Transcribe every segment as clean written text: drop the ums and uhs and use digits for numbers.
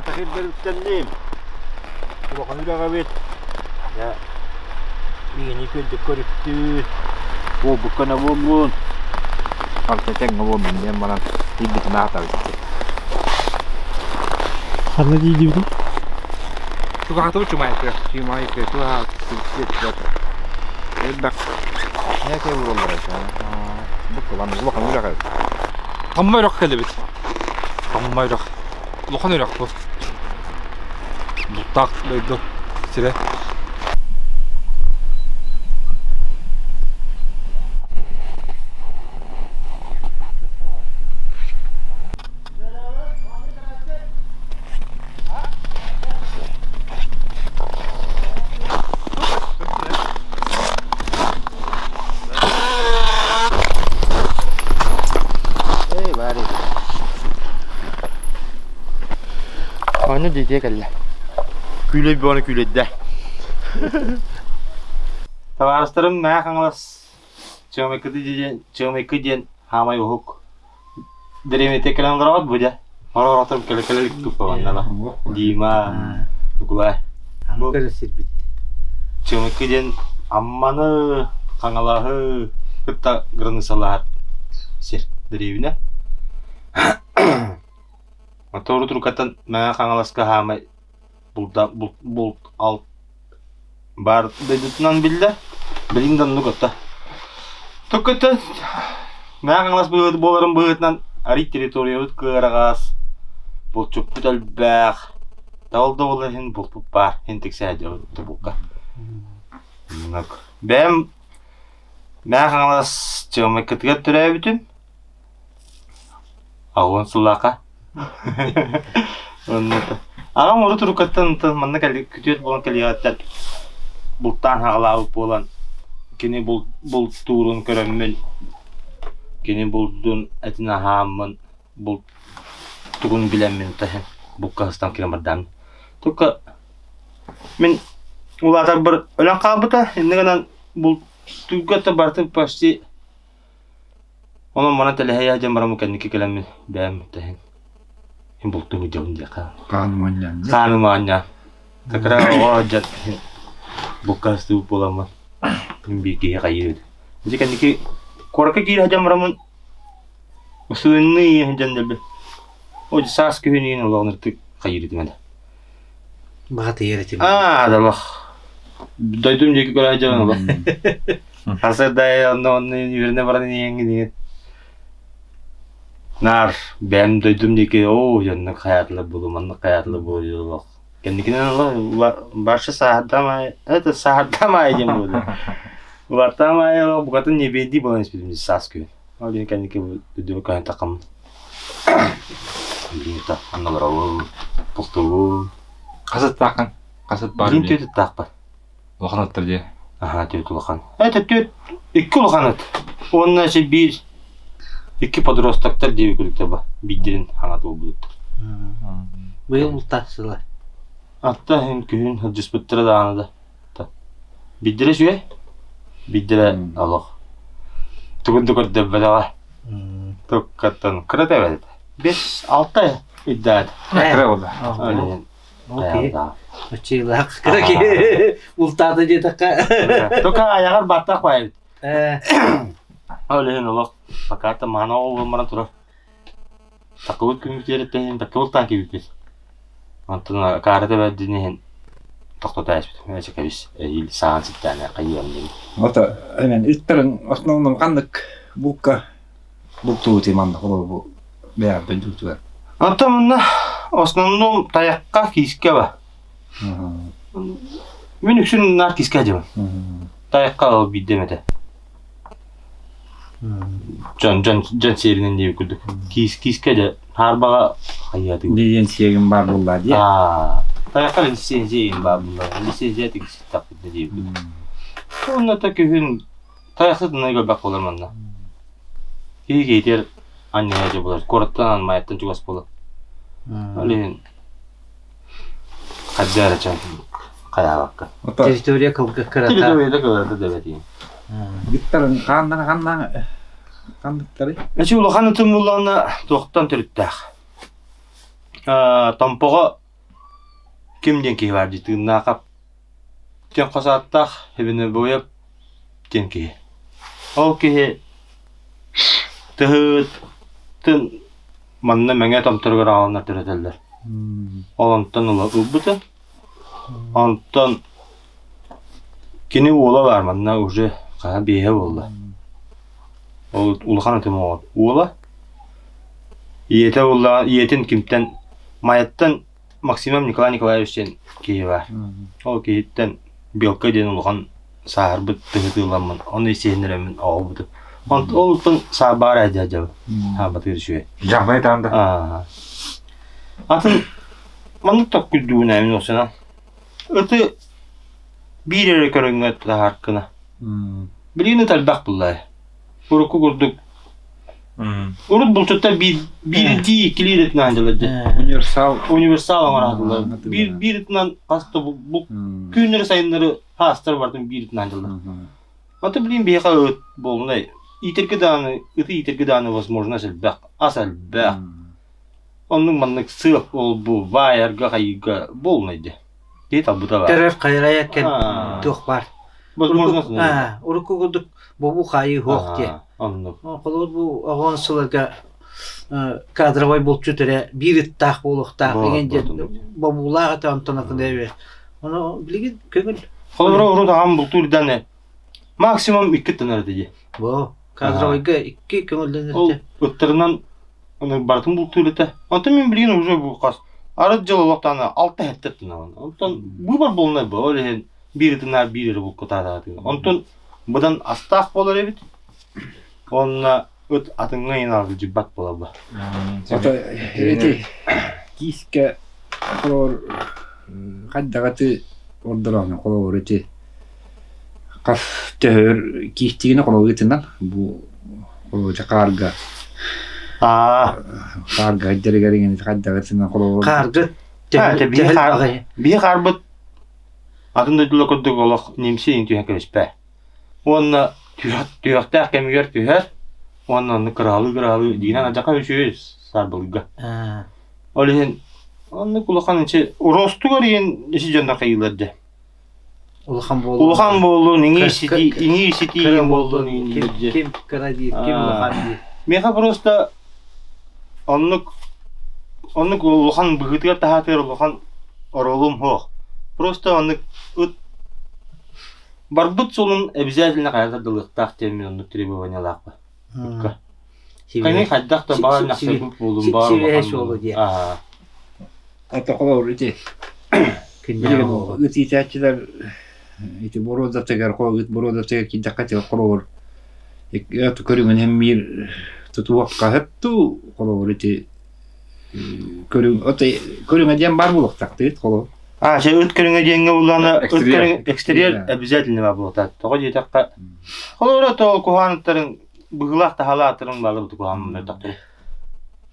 Бэтэх ирдэрүттэнним. Улахан үрэҕэ эбит. Дьэ, биһигини күндү көрүктүүн. Буолбукка на буоллун. Барыта тэҥҥэ буоллун диэн баран тиийбитин аатабыт. Ханна тиийдибитий? Чугаһатыбыт Чумайкы. Чумайкы, чугаһатыбыт. Элбэх. Нэ буолаллар эбит. Бу кылан улахан үрэх эбит. Амма үрэх кэлибит. Амма үрэх. Улахан үрэх бу. Бултаах дойду сирэ. Эй, баар Оонньуу дьиэтигэр кэллэ. Күүлэй буолан күүлэйдэ. Табаарыстарым Мэҥэ Хаҥалас Чыамайкыты диэн Чыамайкы диэн хаамай уһук дэриэбинэтэ кэлэн олороҕут бу дьэ. Хороҕоротон кэлэ-кэлэ илик туппабаннала. Дима, Нукулай. Бу сирбит. Чыамайкы диэн Амманы, Хаҥалаһы кытта границалаһар сир дэриэбинэ. Оттон уруккаттан Мэҥэ Хаҥаласка хаамай булда булт алт баар дойдутунан биллэр. Билигин да оннук отто. Tukкуттан Мэҥэ Хаҥалас буоларын быһыытынан арый территориябыт кыараҕас, булчуппут элбэх, ол да буоллар иһин булпут баар, иһин тиксэ сылдьабыт булка. Оннук. Бэйэм Мэҥэ Хаҥалас Чыамайкытыгар төрөөбүтүм. Аҕыан сыллаахха. Оннук. Аҕам урут уруккаттан манна кэлли күтүөт буолан кэлиэҕиттэн бултаан хаҕалаабыт буолан кини бултуурун көрөммүн кини булдун этин аһааммын булт тугун билэммин таһын булка сыстан киирэн бардаам. Только мин улаатарбар өлөн хаалбыта инньэ гынан бултуурга да барытын почти Онон манан тэлэһийэ сылдьан баран кэнники кэлэммин бэйэм тэһин иһин бултуу сылдьабын диэххэ. Хааным анньаан. Хааным анньаан. Такара оҕо сылдьан иһин булка сыстыбыт буоламмын мин биир киһи хайыыр. Ити кэнники куоракка киирэ сылдьан бараммын усуйуннуу сылдьан дэлби. О саас күһүн иһин олоҕун ытык хайыыр этим этэ. Баҕатыйар этим. Аа, долох. Дойдум диэки көрө сылдьабын олох. Сарсыарда онно онно үөрэнэ баран иһэҥҥин наар бэйэм дойдум диэки оо дьоннор хайаатылар буолуо маннык хайаатылар буолуо олох кэнникинэн олох барша сааһырдаам аайы это сааһырдаам аайы диэн буолуо улааттаам аайы олох букатын небедий буолан испитим саас күһүн ол иһин кэнники дойдубар көһөн таххам билигин онно олоробун бултуубун Хас ыттааххын? Хас ыт баар билигин түөрт ыттаахпын Улахан ыттар дии. Аһаа, түөрт улахан. Это түөрт, икки улахан ыт. Уонна ше биир, икки подростоктар диэби күлүктэр ба. Биирдэрин хаҥа туолбуттар. Быйыл бултааччылар. Атта иһин күһүн сылдьыспыттара даҕаны да. Биирдэрэ үчүгэй, биирдэрэ олох. Тугун да көрдөрбөтөҕө. Туккаттан кыра да эбит. 5-6 ыйдаат. Кыра буолла. Ол Окей. Оччилаах кыра киһи бултаата диэтэххэ. Только айаҕар баттах баайбыт. Ол иһин олох пока маана оҕолон баран турар. Такыбыт күммүтүгэр иһин бэккэ бултаан киирбиппит. Онтон каара тэбэрдин иһин тохтото ааспытым. Эчэ кэбис эһиил саҕан ситтээнэ хайыам диэн. Ото эмен ыттарын основном ханнык булка бултуути манна холобур бу бэйэҕит дойдутугар. Онтон манна основном тайахха киискэ ба. Мин үксүн наар киискэ дьабын. Тайахха ол биирдэм этэ. Дьон дьон дьон сиэринэн диэбит курдук. Киис киискэ дьэ хаарбаҕа хайыатыгын. Диэн сиэгин баар буолла дии. Аа, тайахха лицензия баар буолла. Лицензия тикситтэхпит диэбит курдук. Уонна та күһүн Тайахсыт онно көрбөх буолар манна. Киһи киһитигэр анньыһа дьэ буолар. Куораттан Майаттан чугас буолар. Ол иһин хайда эрэ чан хайаабакка. Территория кылга кырата. Территория кырата дэбэтиин. Биттарын хааннан ханна ханныктары? Эчи улахан ытым буллаҕына туохтан төрүттээх. Томпоҕо Ким диэн киһи баар дии Тыыннаахап диэн хос ааттаах Ибинобоев диэн киһи. Ол киһи тыһыытын манна Мэҥэ Томторугар аҕаланнар төрөтөллөр. Ол онтон ыла ылбыта. Онтон кини уола баар манна уже хаһа биэһэ буолла. Ол улахан этим уола. Ийэтэ буолла ийэтин кимтэн Майаттан Максимов Николай Николаевич диэн киһи баар. Ол киһиттэн Белка диэн улахан сааһырбыт тыһытыыламмын, ону исиһиннэрэммин оҕолбутум. Ол саабаар эдьадьабын. Хаабатыыр үчүгэй. Дьаһбай таанда. Атын маннык токкуйдуун эмин осына. Ыты биир эрэ көрүҥҥэ таһааркына. Билигин ыт элбэх буллай. Урукку курдук Урут булчуттар биир биирдии иккилии ытынан сылдьаллар дьэ. Универсал. Универсал оҥораатылар. Биир биир ытынан хас да бу күннэри сайыннары хаастар бартын биир ытынан сылдьаллар. Аты билин биһиэхэ ыт буолунай. Иитэргэ даҕаны ыты иитэргэ даҕаны возможность элбэх, ас элбэх. Оннук маннык сыап ол бу баайарга хайыыга буолунай дьэ. Киһи талбыта баар. Көрөр хайрайа кэн туох баар. Возможность Урукку курдук бобуу хаайыы суох диэ. Оннук. Холобур бу оҕон сыларга кадровай булчут эрэ биир ыттаах буолуохтаах деген диэн бобуулаах этэ онтон атын эбит. Ону билигин көҥүл. Холобура урут аҕам бултуур даҕаны максимум икки ыттанар этэ дии. Бо кадровайга икки көҥүллэнэр Ол ыттарынан аны барытын бултуур этэ. Онтон мин билигин уже бу хас арыт дьыл олохтоно алта хэттэ ыттанабын. Онтон быыбар буолунай бу ол иһин биир ытынаар биир эрэ булкутаатаатыгын. Онтон быдан астаах буолар эбит. Уонна ыт атыҥҥа иналдьыйбат буолаллар. Ото эти киискэ холобур хайдаҕаты ордороonu холобур ити хас төһөр киистигини холобур ытынан бу холобур хаарга хаарга хайдарыгар иҥин хайдаҕытынан холобур Хааргыт биһи хаарбыт атын дойдулар курдук олох немси иҥ түһэн кэбиспэ. Уонна түһүөхтээх кэмигэр түһэр уонна оннук кыраһалыы-кыраһалыы диинэн адьака үчүгэй саарбалыырга. Ол иһин оннук улахан ичи ростугар иһин isi дьоннор хайыылар дьэ. Улахан буоллун. Улахан буоллун, иҥии ситии, иҥии ситии буоллун ким, ким кыра диир, ким улахан диир. Миэхэ просто оннук оннук улахан быһыытыгар таһаатыгар улахан оруолум суох. Просто оннук ыт Барбыт суолун обязательно хайа тардылыахтаах диэн мин оннук требованиялаахпын. Ыкка. Кини хайдах да баар нахсырбыт буолун баар Сибиэһэй суолу диэн. Аа. Ото холобур ити ыт иитээччилэр ити боруодатыгар ыт боруодатыгар киирдэххэ ити холобур көрүҥүн эмиир тутуохха сөп дуу холобур ити көрүҥ көрүҥэ диэн баар буолуохтаахтыгыт холобур А, чэ ыт көрүҥэ диэҥҥэ буллаҕына ыт көрүҥ экстерьер обязательно баар буолуохтаах. Тоҕо диэтэххэ, холобура тоҕо куһаҕан ыттарын быһыылаах таһаалаах аттарын баалар куһаҕан мөлтөхтөрө.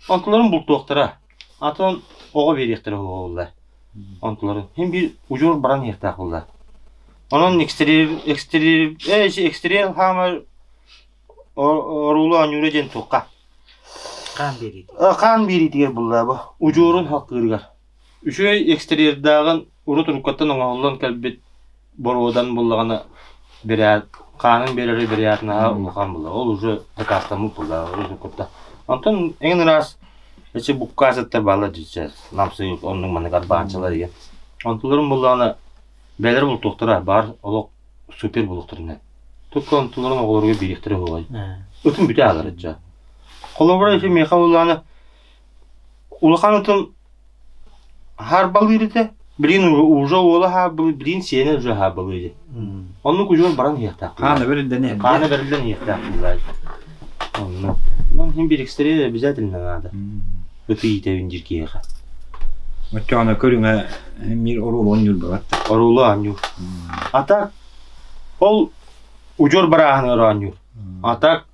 Онтуларын бултуохтара. Атын оҕо биэриэхтэрэ буолла. Онтуларын хин биир удьуор баран иһиэхтээх буолла. Онон экстерьер экстерьер экстерьер хаамар оруулу оонньуура диэн туохха? Хаан биэриитигэр. Хаан биэриитигэр булла бу. Удьуорун халкыырыгар. Үчүгэй экстерьердааҕын урут уруккаттан оҥоһуллан кэлбит боруодан буллаҕына бирээт хаанын биэрэрэ вероятноһа улахан буолла. Ол уже дакаастаммыт буолла уруккутта. Онтон эҥин ыраас эчи буккаас ыттар бааллар дьиэ намсыйык оннук маннык арбаанчалар ийэ. Онтуларын буллаҕына бэйэлэрэ бултуохтара баар олох супер булуохтарына. Только онтуларын оҕолоругар биэриэхтэрэ буолуой. Ытын бүтэ аалар ычча. Холобура ити миэхэ буллаҕына улахан ытым Хаарбалыыр этэ. Билигин уже уола хаалбылыы, билигин сиэнэ уже хаалбылыы дии. Оннук удьуор баран иһиэхтээх. Хаана бэриллэн иһэр. Хаана бэриллэн иһиэхтээх буоллаай. Онно. Ну, хин биир экстерьер обязательно надо. Ыты иитэбин диир киһиэхэ. Оччоҕуна көрүҥэ мир оруолу оонньуур бабат. Оруолу оонньуур. А так ол удьуор барааһыныгар оонньуур. А так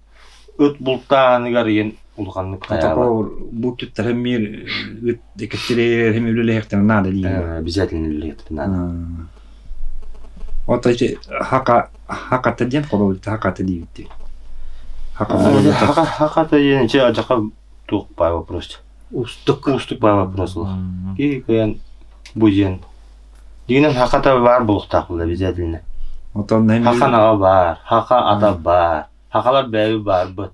ыт бултааһыныгар иэн улаханнык хайаабат. Булчуттар эмиэ ыт экстерьер эми үлэлэһиэхтэрин наада дииллэр. Обязательно үлэлэһиэхтэрин наада. Ото ити хака хаката диэн холобур хаката диибит. Хака хака хаката диэн ичи адьака туох баай вопрос. Уустук. Уустук баай вопрос ол. Киһи кыайан бу диэн. Дьиҥинэн хахата баар буолуохтаах буолла обязательно. Отон Хахан аҕа баар, хаха ата баар, хахалар бэйэбит баарбыт.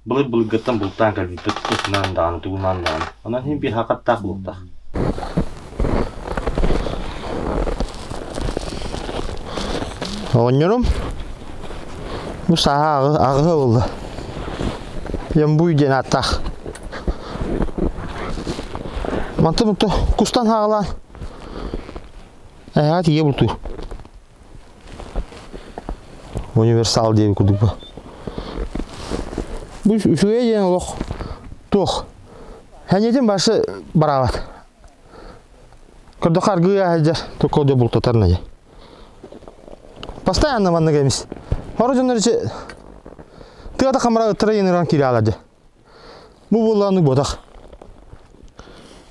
Былыр былыргыттан бултаан кэлбиппит ытынан даҕаны, тугунан даҕаны. Онон иһин биир хахаттаах буолуохтаах. Оҕонньорум бу сааһа аҕыһа буолла. Ямбуй диэн ааттаах. Мантан муту кустан хаалаан эһэҕэ тиийэ бултуур. Универсал диэби курдук бу. Бу үчүгэй диэн олох туох. Хэньэтин башы бараабат. Көрдөххө аргыый сылдьар, только дьэ бултатар наде. Постоянно маннык эмис. Хоро дьоннор ичи тыата хамара ыттара иэниран киирэ дьэ. Бу буоллааны буотах.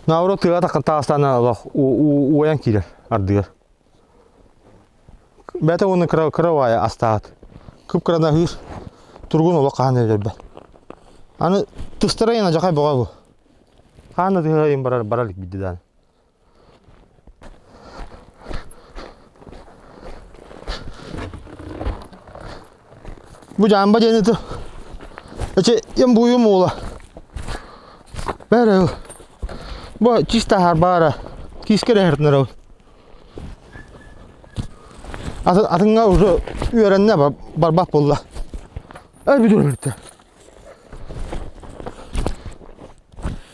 Наоборот тыа таххан таастаана олох уойан киирэр ардыгар. Бэйэтэ уонна кыра кыра уаайа астаат. Кып-кыраны аһыыр. Тургун олох хаһан өлөрбөт. Аны тыстара иэн адьахай бөҕө бу. Хаан да тыһа барар барар илик бидди даҕаны. Бу дьаамба диэн ыты. Эчи ем буйум уола. Бәрі Бу чисто харбаара. Киискэ эрэ Атын атыҥҥа уже үөрэннэ барбат буолла. Эй бүтүрүлүттэ.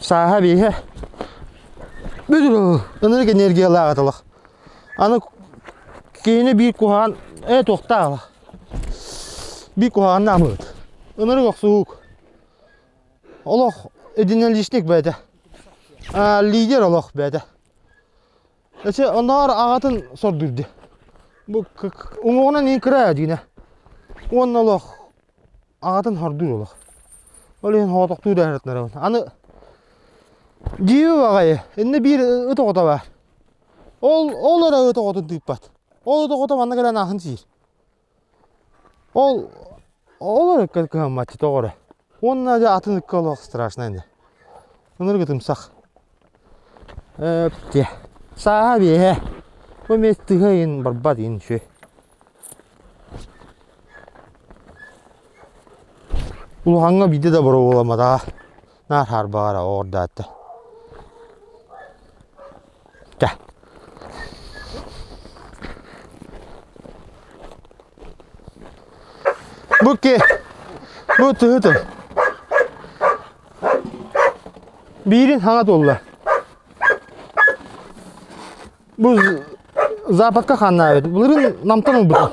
Сааһа бииһэ. Бүтүрүл. Ынырык энергиялаах атылах. Аны киһини биир куһаҕан ээ туохтаах биир куһаҕанна амыыт. Ынырык охсуһуук. Олох единоличник бэйэтэ. Лидер олох бэйэтэ. Эчи оннооҕор аҕатын сордуур дии. Бу уҥуоҕунан иин кыра дьиҥэ. Уонна олох аҕатын хордуур олох. Ол иһин хоотохтуу да сырытынарабын. Аны дьиибэ баҕайы. Иннэ биир ыт оҕото баар. Ол ол эрэ ыт оҕотун тыыппат. Ол ыт оҕото манна кэлэн аһын сиир. Ол ол эрэ кыһаммат тоҕо эрэ. Уонна дьэ атын ыкка олох страшно ини. Ынырык ытымсах. Эптиэ. Сааһа биэһэ. Бу эмиэ тыһа иһин барбат иһин үчүгэй. Улахаҥҥа биирдэ да боруобаламматаҕа. Наар хаарбаҕара оҕордаатта. Чэ. Бу ки бу тыһытын. Биирин хаҥа туолла. Бу западка хааннаабыт. Былырын намтан ылбытым.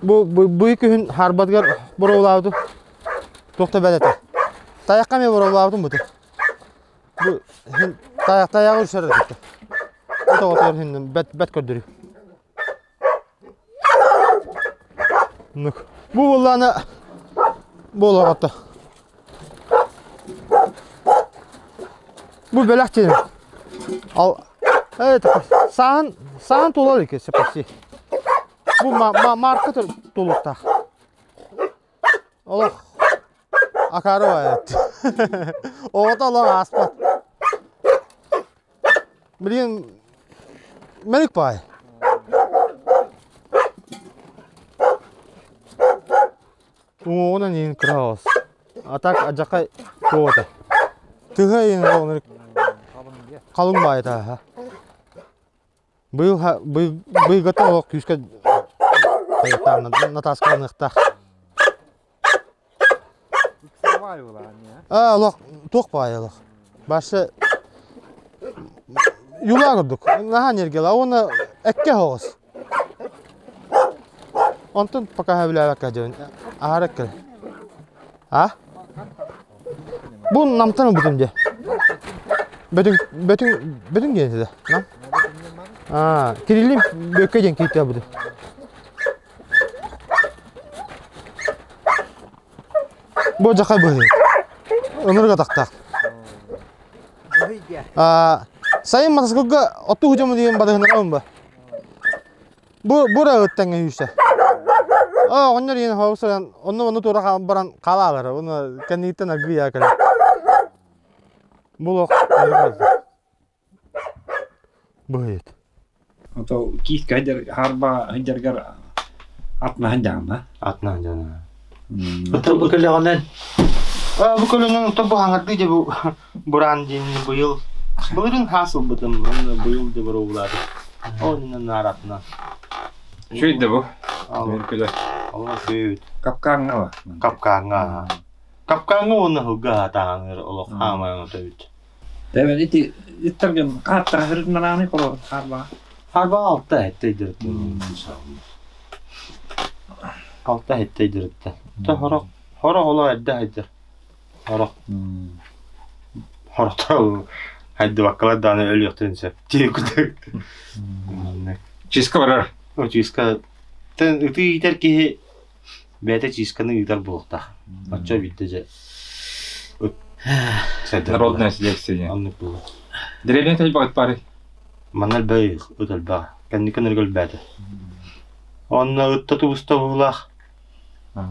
Бу бу күһүн харбатыгар боруобалаабытым. Туох да бэт этэ. Тайахха эмиэ боруобалаабытым буту. Бу тайах тайаҕы үрсэр этэ. Бу тоҕотугар иһин бэт бэт көрдөрүү. Бу буоллаана буолуоҕа Бу бэлэх диэн. Ал это саан саан туолар ики почти. Бу марка туолуктаах. Олох акары бар. Оҕото олох ааспат. Билигин мэлик баай. Уҥуоҕунан иин кыра оҕус. А так адьакай туота. Тыһа иин оҕонор халыҥ баайта аха. Быйыл быйылгыттан олох күүскэ натааскаланыахтаах. Аа, олох туох баайа олох. Башы юла курдук. Наһаа энергияла уонна экке оҕус. Онтон пока сөбүлээбэккэ дьон аһара эккэ. А? Бу намтан ылбытым дьэ. Бөтүҥ бөтүҥ бөтүҥ диэн этэ нам. Аа, Кириллин Бөккө диэн кииртэ ылбытым. Бу дьахай быһыы. Ынырык атахтаах. Аа, сайын матасыкылга оттуу сылдьаммын диэн батыһыннарабын ба. Бу бу эрэ ыттаҥҥа үүсэ. Оо, оҕонньор иһин хоһу сыран онно-манна туора хаалан баран хаалаалар. Уонна кэнниттэн аргыый аа кэлэр. Бұл Быһыйыт. Ото киис кайдер харба хыдьаргар атнаһын дьаама. Атнаһын дьаана. Ото бу көлөҕүнэн Бу көлөнөн ото бу хаҥардыы дьэ бу бураан диэн быйыл былырын хаас ылбытым быйыл дьэ боруобулаатым. Ол иннинэ наар атынан. Үчүгэй да бу. Көлө. Олор үчүгэй. Капкааҥҥа ба. Капкааҥҥа. Капкааҥҥа уонна сылгы аһатааҥыр олох хаамай оҥото эбит. Тэбэн ити ыттаргын хааттара сырытынарааны холор хаарбаҕа. Хаарбаҕа алта эттэ дырыттын. Алта эттэ дырытта. Та хорох хорох олох эрдэ хайдыр. Хорох. Хорохто хайдыбаккалар дааны өлүөхтэрин сөп. Тиэ кутук. Чиска барар. Чиска тэн ыты иитэр киһи Бэйэтэ чистканы ыытар буолуохтаах. Оччо биирдэ дьэ ыт сайдар Народная селекция. Оннук буолуо. Дэриэбинэ тайбаҕыт баарый? Манна элбэх ыт элбэх. Кэнники нырга элбээтэ. Онно ытта тубуста быһыылаах.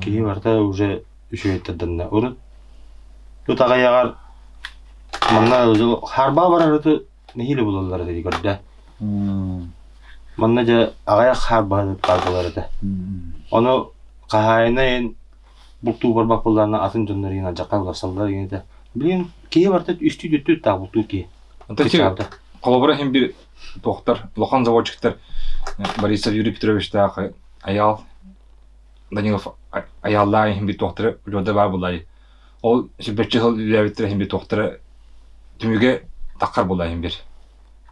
Киһи барыта уже үчүгэйдэрдэннэ. Урут ыт аҕыйаҕар манна харбаа барар ыты нэһиилэ булаллар этэ көрдө. Манна дьэ аҕыйах хаарбаһыт баар буолар этэ. Ону хаһаайына иһин бултуу барбат буоллаҕына атын дьоннор иһин алдьархай уларсаллар иһин этэ. Билигин киһи барыта үстүү түөртүү ыттаах бултуур киһи. Онтон холобура иһин бир туохтар улахан заводчиктар Борисов Юрий Петровичтаах Айаал Данилов Айааллаах иһин бир туохтара удьуорда баар буоллай. Ол сүрбэччэ сыл үлэлээбиттэрэ иһин бир туохтара түмүгэ таххар буолла иһин бир.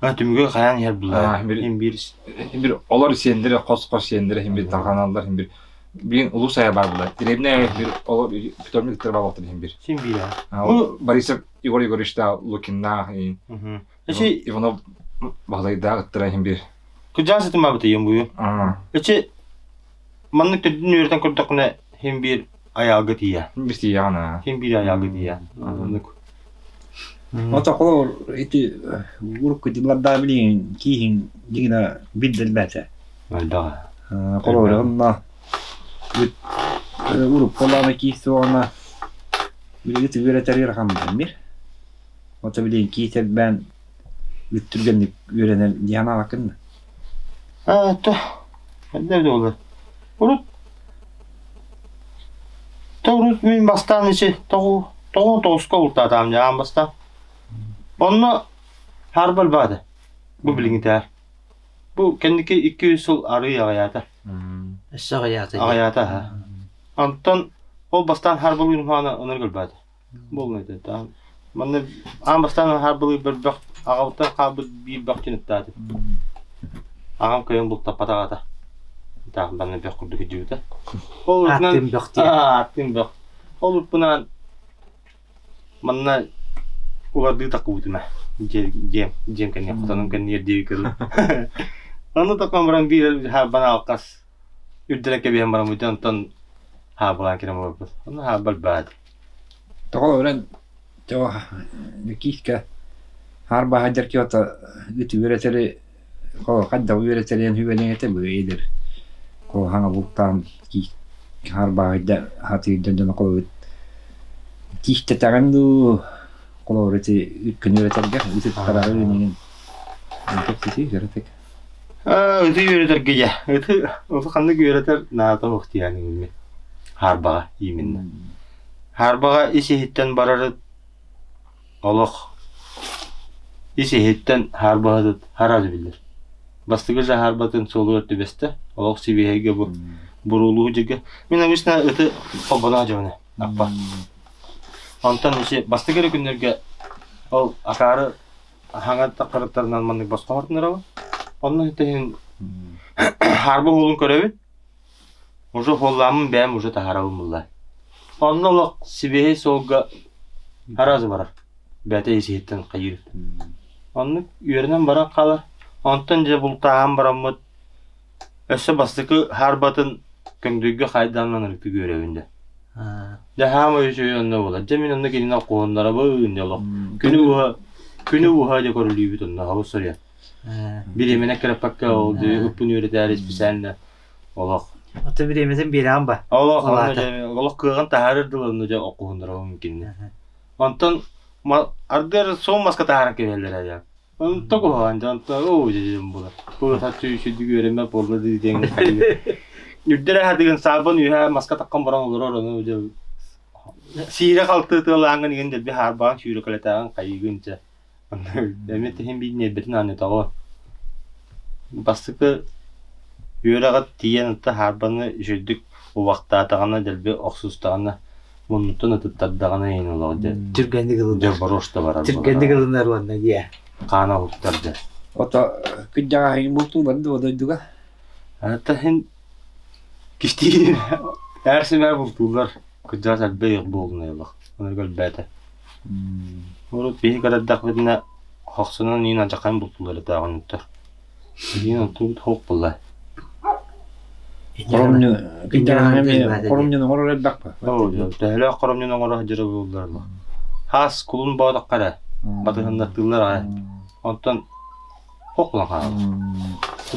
Түмүгэ хайаан иһэр булла иһин биир иһин бир олор сиэннэрэ хос-хос сиэннэрэ иһин бир тарҕаналлар иһин бир билин улус айа баар була дэриэбинэ иһин бир олор питомник ыттар баар иһин бир син биир бу Борисов Егор Егоровичтаах Лукиннаах иһин Иванов Баһылайдаах ыттара иһин бир Кыдьаан сытымабыт ийэм буйу. Эчи маннык төрдүн үөрэтэн көрдөххүнэ иһин биир айаалга тиийэ. Биир тиийэҕин аа. Иһин биир айаалга тиийэ. Оннук. Ото холобур ити урукку дьыллардаах билигин кииһин дьиҥинэ билдэрбэтэ. Элбэҕэ. Холобур онно урукку олоҕуна киис суоҕуна билигин үөрэтэр ыарахан мир. Ото билигин киис элбээн ыт түргэнник үөрэнэр дии санаабаккын да? Аа, то эрдэ буолар. Урут Тоҕус мин бастаан ичи тоҕу тоҕу тоҕуска бултаатаам дьэ аан бастаан. Онно харбал баада. Бу билиҥҥитээр. Бу кэнники 200 сыл арыый аҕыйаата. Өссө аҕыйаата. Аҕыйаата аһа. Онтон ол бастаан харбалыыр хаана онор көрбөтө. Буолла таан. Манна аан бастаан харбалыыр бөрбөх аҕабыттан хаалбыт биир бөх тиниттааты. Аҕам кыайан бултаппатах ата. Таах манна бөх курдук илдьибитэ. Ол Ааттыын бөх диэн. Ааттыын бөх. Ол уппунаан манна улардыы таккыбытым дьиэм дьиэм кэнниэ хотонум кэннигэр диэки кырыл. Ону такан баран биир харбан алкас үрдэрэн кэбиһэн баран бүтэн онтон хаабылаан кирэн олорбут. Онно хаабал баат. Тоҕо өрөн тоҕо киискэ хаарбаһа дьэркиота ыт үөрэтэри хайдах үөрэтэриэн үбэлиҥ этэ быйылыр хаҥа бултаан хаарбаһыйда хатыырдан дьоно холобут киистэтэҕин дуу холобур ити үткүн үөрэтэргэ ытыттараҕы иҥин кэпсэтии кыратык Ыты үөрэтэргэ дьэ ыты ханнык үөрэтэр наада суох диэн иҥмит хаарбаҕа именно хаарбаҕа ис иһиттэн барары Олох ис-иһиттэн хаарбаһытыт хараат биллэр. Бастакы же хаарбатын суолугар түбэстэ. Олох сибиэһэйгэ бу буруулуу дьигэ. Мин обычно ыты холбоно дьоно аппа. Онтон иши бастакы эрэ күннэргэ ол акаары хаҥа таххарыттарынан маннык босхо хортунарабын. Онно иһин хаарба уолун көрөбүн. Уже холлааммын бэйэм уже таһаарабын булла. Онно олох сибиэһэй суолга араас барар. Бэйэтэ ис-иһиттэн хайыыр. Оннук үөрэнэн баран хаалар. Онтон дьэ бултааһан бараммыт өссө бастакы хаарбатын көҥдөйгө хайдааннан ырытык үөрэбин дэ. Дьэ хаама үчүгэй онно буолар. Дьэ мин онно кинини куһуннарабын дьэ олох. Күнү уһа күнү уһа дьэ көрүлүүбүт онно хабыс соруйан. Бириэмэнэ кыраппакка ол ыппын үөрэтээри специально Олох. Ото бириэмэтин биэрэҕин ба? Олох, олох кыаҕын таһаарар дылы онно дьэ оккуһуннарабын кинини. Онтон Ардыар суон маска таһааран кэбиһэллэр дьэ. Онто куһаҕан дьэ онто оо дьэ буолар. Бу саччы үчүгдүк үөрэммэт буолла дии диэн Үрдэр аһатыгын саабын үөһэ маска таххан баран олорор ону дьэ сиирэ-халты тыалааҥҥын игин дэлби хаарбаҕын сүүрэкэлэтээҕин хайыыгын дьэ. Эмиэ тиһин биир ньиэрбэтин аанньатаҕа. Бастакы үөрэҕэ тиийэн ытта хаарбаны үчүгдүк убахтаатаҕына дэлби охсустаҕына муннуттан ытыттардаҕына иһин олох дьэ Түргэнник дьэ ылынар. боруоста барар Түргэнник ылынар уонна дьиэ. Хаана уһуктар дьэ. Ото күндэҕэһиҥ бултуулар дуо дойдуга? Ата иһин кистиир ээр сэмээр бултууллар. Кырдьаҕас элбэх буолунай олох. Онон өлбөөтө. Урут биһи көрөрдөхпүтүнэ хохсунан иин алдьархайын бултуулар этэ оҕонньоттор. Билигин онтубут суох буолла. Хоромньу күндэҕэһиҥ эмиэ хоромньуну оҥорор элбэх ба? Төһөлөөх хоромньуну оҥоро сылдьара буоллар Хаас кулун боотоххо эрэ батыһыннартыыллар аҕай. Онтон хох булан хаалар.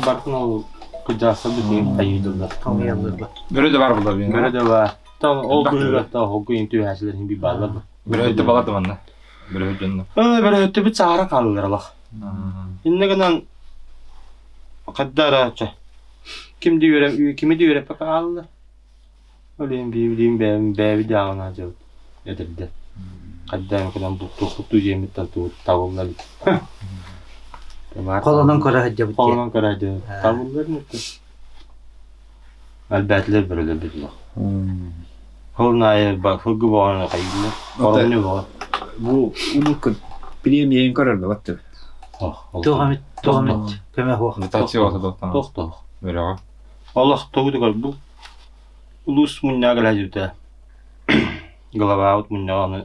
Барытын ол кырдьаҕастар бүтүн хайыыллар. Хомуйаллар. Бөрө да баар буолар. Бөрө да баар. Ол быһыыга хоһугу иин түһээчилэр иһин бии бааллар бу. Бөрөһүттэ балар да манна. Бөрөһүт дьонно. Бөрөһүттүбүт саара хааллар алах. Инне гынан хаддара чэ. Ким да үөрэ кими да үөрэппэккэ хааллар. Ол иһин биибилиин бэйэм бэйэбит дьааҕына дьабыт этэрдэ. Хайдаан кэлэн бултуохпут диэммиттэн тугу табыллар эбит. Холонон көрө сылдьабыт диэн. Холонон көрө сылдьабыт. Табыллар Элбээтилэр бөрөлөрбүт улах. Ол аайы сылгы боҕону хайыыллар. Хоромньу боҕо. Бу улуукка премияйын көрөрбө баттыр. Туох эмит, туох эмит көмө суох. Дотация ота доттан. Туох туох. Бөрөҕө. Олох тугу бу улуус мунньаҕа кэлээдьибитэ. Главаабыт мунньаҕа аны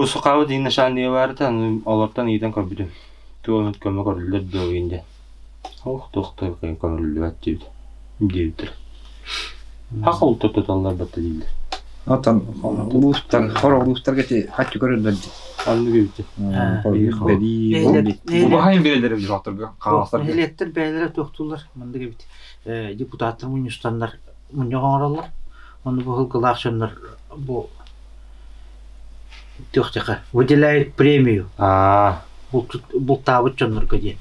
Сухаабыт иин начальнига баарыта аны олортон ыйытан көрбүтүм. Туох эмит көмө көрүллэр дуо диэн дьэ. Ох, туох да көмөлүллүбэт диэбит диэбиттэр. Хах ол туталлар батта дииллэр. Отон улуустар, хор улуустарга ити хаччы көрөллөр дии. Оннук эбит. Бэлии, Убаһайын биэрэллэр эбит дьохторго, хааластарга. Нэһилиэктэр бэйэлэрэ туохтууллар маннык эбит. Депутаттар мунньустаннар мунньах оҥороллор. Ону бу ылгылаах дьоннор бу туохтаха выделяют премию бултаабыт дьоннорго диэн.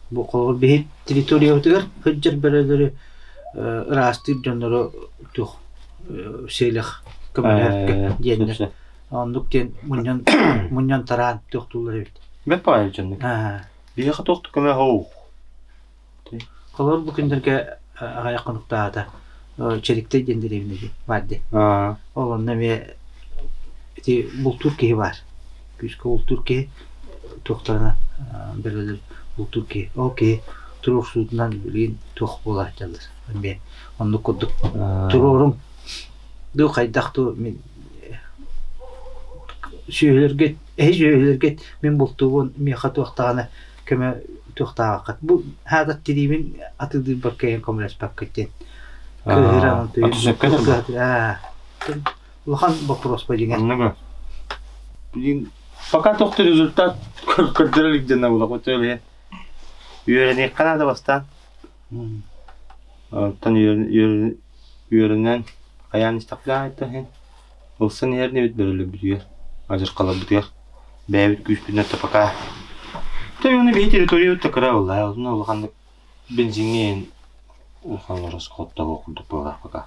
Бу холобур биһи территориябытыгар сылдьар бөрөлөрү ыраастыыр дьоннору туох селях көмөлөһөргө диэннэр. Оннук диэн мунньан мунньан тараан туохтууллар эбит. Бэт баҕайы дьоннук. Биһиэхэ туох да көмө суох. Холобур бу күннэргэ аҕыйах хонуктааҕыта Чэриктэй диэн дэриэбинэ баар дии. Ол онно эмиэ ити бултуур киһи баар. Күүскэ бултуур киһи туохтарына бөрөлөр бултуур киһи. Ол киһи туруорсуутунан билигин туох буола сылдьаллар. Эмиэ оннук курдук туруорум дуу хайдах дуу мин сүөһүлэргэ эһи сүөһүлэргит мин бултуубун миэхэ туохтаҕына көмө туохтааҕаххыт бу хаатар тириибин атыылыырбар кыайан көмөлөспөккүт диэн кыыһыран улахан боппуруос бу дьиҥэр Оннуга. Блин, пока тохту результат көрдөрө илик дьонно була хоту үөрэниэххэ наада бастаан. Оттон үөрэнэн хайаан истэхпинэ иһин ылсан иһэр инибит бөрөлөрбүтүгэр, адьырҕаларбытыгар бэйэбит күүспүтүнэн то пока Тэ уонна биһи территория кыра буолла, онно улаханнык бензиҥҥэ иһин улахан ороскуоттаах курдук буолар пока.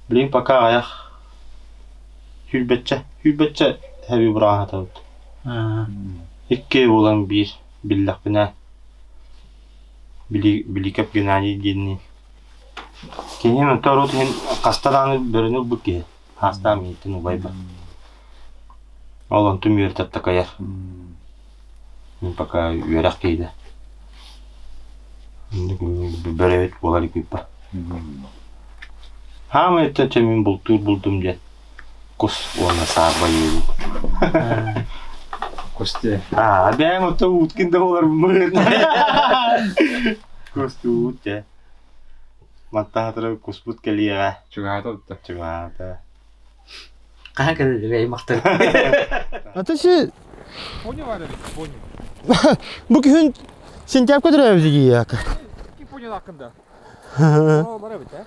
Билигин пока аҕыйах сүүрбэччэ, сүүрбэччэ хэби быраҕан Икки буолан биир биллэхпинэ Биликэп Геннадий диэнни Киһим онто урут иһин хаста даҕаны бөрөнү ылбыт киһи. Хаастаах миигиттэн убайбар. Ол онтум үөрэтэр такайар. Мин пока үөрэх киһитэ. Бөрөбүт буолар иккиппа. Хаамай өттө мин бултуур булдум диэн кус уонна саарба иэбит. Косте. Аа, бэйэм ото уткин да буоларбын. Кустуут дьэ. Мантаатара куспут кэлиэҕэ. Чугаһаата отто. Чугаһаата. Хаһан кэлэллэр аймахтар. Ата си Пони бар эбит, пони. Бу күһүн сентябрь төрөөбүт дии Ки пони хакында. О, бар эбит, э?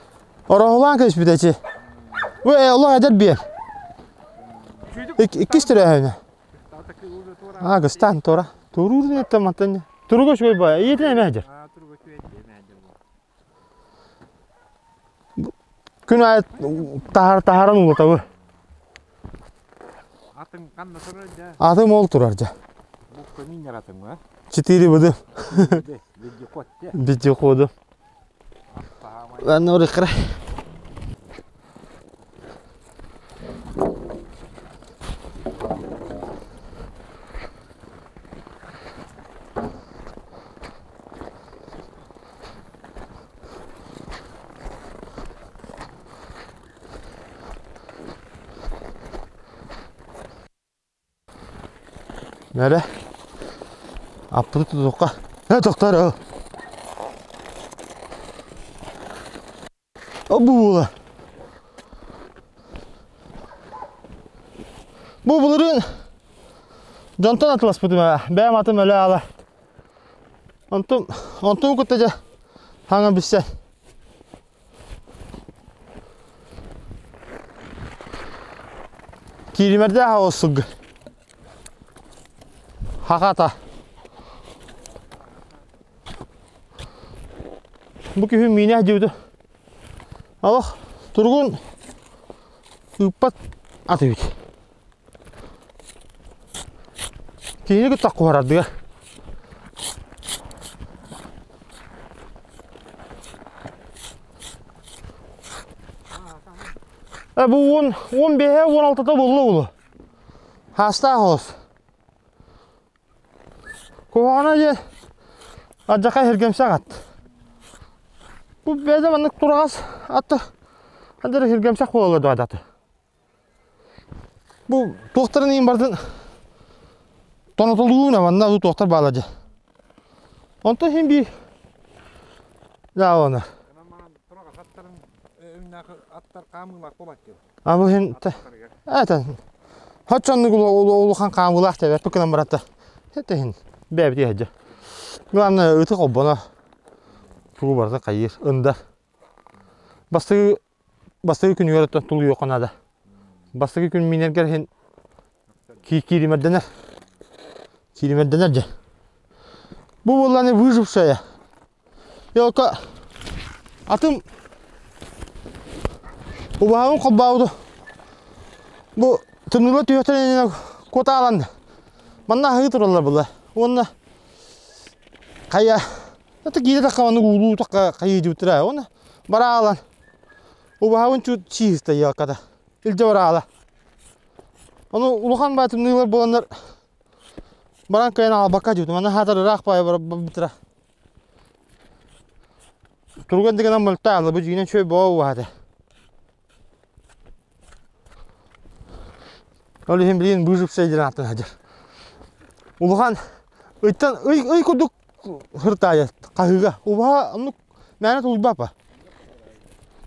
Ороһулаан кэспит эчи. Бу олох эдэр биэ. Иккис төрөөһүнэ. Аа, гыстаан туора. Туруурун эттэ мантан. Туруга үчүгэй баа. Ийэтин эмэ дьэр. Күн аайы таһар таһаран улатабы. Атың ханна турар дьэ? Атым ол турар дьэ. Бу көмүннэр атың ба? Четыре буду. Вездеход дьэ. Вездеходу. Ладно, урыкра. Нэрэ? Аппыты тутуохха. Э, тохтор ол. О, бу буола. Бу былырыын дьонтон атыласпытым ээ. Бэйэм атым өлө аала. Онтум, онтум кытта дьэ хаҥа билсэн. Кииримэрдээх аҕыс сылгы. Хахата. Бу күһүн миинэ диэбитэ. Олох туругун ыыппат ат эбит. Киһини кытта куһарардыга. Э, бу 10, 15 16-та булла улу. Хаастаах оҕус. Куһаҕана дьэ алдьархай иһиргэмсэх ат. Бу бэйэтэ маннык тураҕас аты ханна эрэ иһиргэмсэх буолла дуо аты. Бу туохтарын иһин бардын тонотолуuna манна бу туохтар баалар дьэ. Онтон иһин биир даа А бу иһин этэн хоччоннук улахан хаамыылаах тэбэппит гынан баратта. Это иһин бэйэбит иһэдьэ. Главное ыты холбоно тугу барыта хайыыр ындар. Бастакы Бастакы күнүгэр оттон тулуйуохха наада. Бастакы күн миинэргэр иһин кииримэрдэнэр. Кииримэрдэнэр дьэ. Бу буоллааны выжившая. Елка атым убаһабын холбообуту. Бу тымныыла түһүөхтэрин куотааланна. Манна аһыы тураллар була. Уонна хайа Это киирэ тахха маннык уулуу тахха хайыы дьыбыттара. Уонна бараалан убаһабын чуут чииста елката. Илдьэ бараала. Ону улахан баа тымныылар буоланнар баран кыайан аалбакка дьыбытым. Аны хаатар ыраах баайы барбыттара. Турган дигэнэн мөлтаала бу дьиинэн чөй боо убаһата. Ол иһин билигин выживший диэн ааттан сылдьар. Улахан ыйтан ый ый курдук хыртаайа хаһыыга. Убаһа оннук мээнэ тулуйбапа.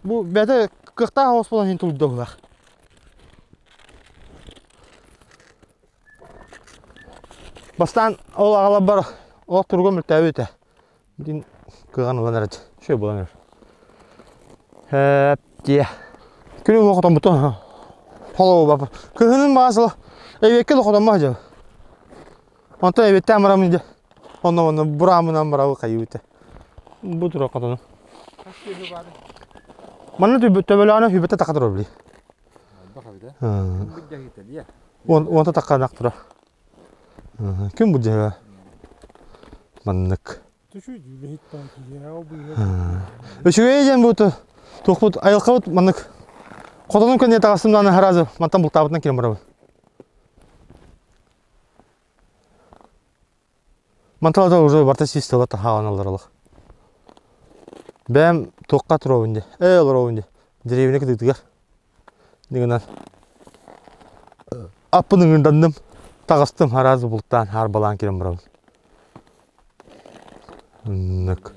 Бу бэйэтэ кыахтаах оҕус буолан иһин тулуйда быһыылаах. Бастаан ол аҕаларбар олох туруга мөлтөөбүт этэ. Бүтүн кыаҕын ылан эрэ үчүгэй буолан эрэр. Эп дьиэ. Күнү уҥа хотоммутун холобур кыһынын баас ыла эбиэккэ да хотоммо сылдьабын. Онтон эбиэттээн бараммын дьэ онно онно бураамынан барабы хайыы Бу турар хотону. Манна төбөлөөнө хүбэтэ таха турар били. Уонта такка турар. Ким бу дьиэҕэ маннык. Үчүгэй диэн бу туохпут айылҕабыт маннык хотонум кэннэ таҕыстым даҕаны сразу мантан бултаабытынан киирэн барабын. Мантан да уже барыта сис тыла таһааланаллар олох. Бэйэм туохха туруобун дии, ээ олоробун дии, деревня кытыытыгар. Дигынан аппын ыҥырданным, таҕыстым, араас бултаан, хаарбалаан киирэн барабын. Оннук.